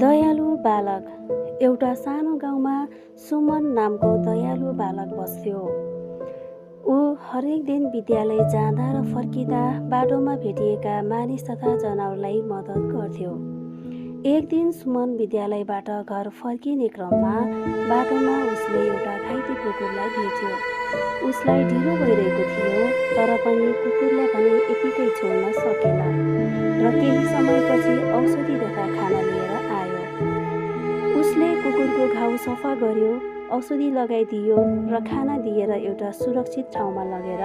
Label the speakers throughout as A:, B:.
A: दयालु बालक। एउटा सानो गाउँमा सुमन नामको दयालु बालक बस्थ्यो। ऊ हरेक दिन विद्यालय जाँदा र फर्किँदा बाटोमा भेटिएका मानिस तथा जनावरलाई मद्दत गर्थ्यो। एक दिन सुमन विद्यालयबाट घर फर्किने क्रममा बाटोमा उसले एउटा घाइते कुकुरलाई भेट्यो। उसलाई ढिलो भइरहेको थियो, तर पनि कुकुरले भने यतिकै छोड्न सकेन र केही समयपछि औषधि तथा खाना लिएर आयो। उसले कुकुरको घाउ सफा गर्यो, औषधि लगाइदियो र खाना दिएर एउटा सुरक्षित ठाउँमा लगेर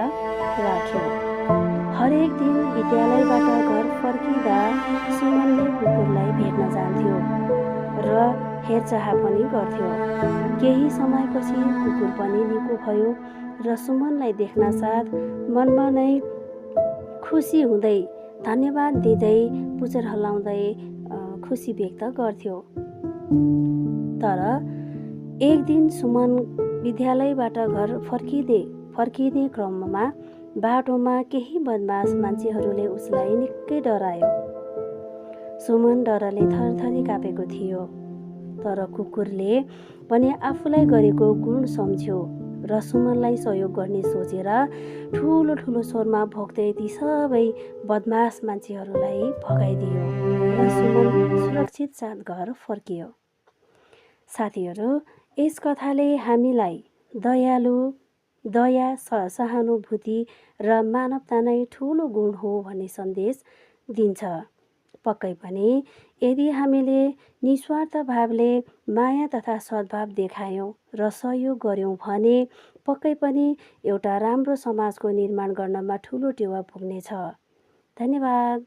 A: राख्यो। हरेक दिन विद्यालयबाट घर फर्किँदा सुमनले कुकुरलाई भेट्न जान्थ्यो र हेरचाह पनि गर्थ्यो। केही समयपछि कुकुर पनि निको भयो र सुमनलाई देख्न साथ मनमा नै खुसी हुँदै धन्यवाद दिँदै पुच्छर हल्लाउँदै खुसी व्यक्त गर्थ्यो। तर एक दिन सुमन विद्यालयबाट घर फर्किने क्रममा बाटोमा केही बदमास मान्छेहरूले उसलाई निकै डरायो। सुमन डरले थरथरी कापेको थियो, तर कुकुरले पनि आफूलाई गरेको गुण सम्झ्यो र सुमनलाई सहयोग गर्ने सोचेर ठुलो ठुलो स्वरमा भोक्दै ती सबै बदमास मान्छेहरूलाई भगाइदियो र सुमन सुरक्षित साथ घर फर्कियो। साथीहरू, यस कथाले हामीलाई दया, सहानुभूति र मानवता नै ठुलो गुण हो भन्ने सन्देश दिन्छ। पक्कै पनि यदि हामीले निस्वार्थ भावले माया तथा सद्भाव देखायौँ र सहयोग गर्यौँ भने पक्कै पनि एउटा राम्रो समाजको निर्माण गर्नमा ठुलो टेवा पुग्नेछ। धन्यवाद।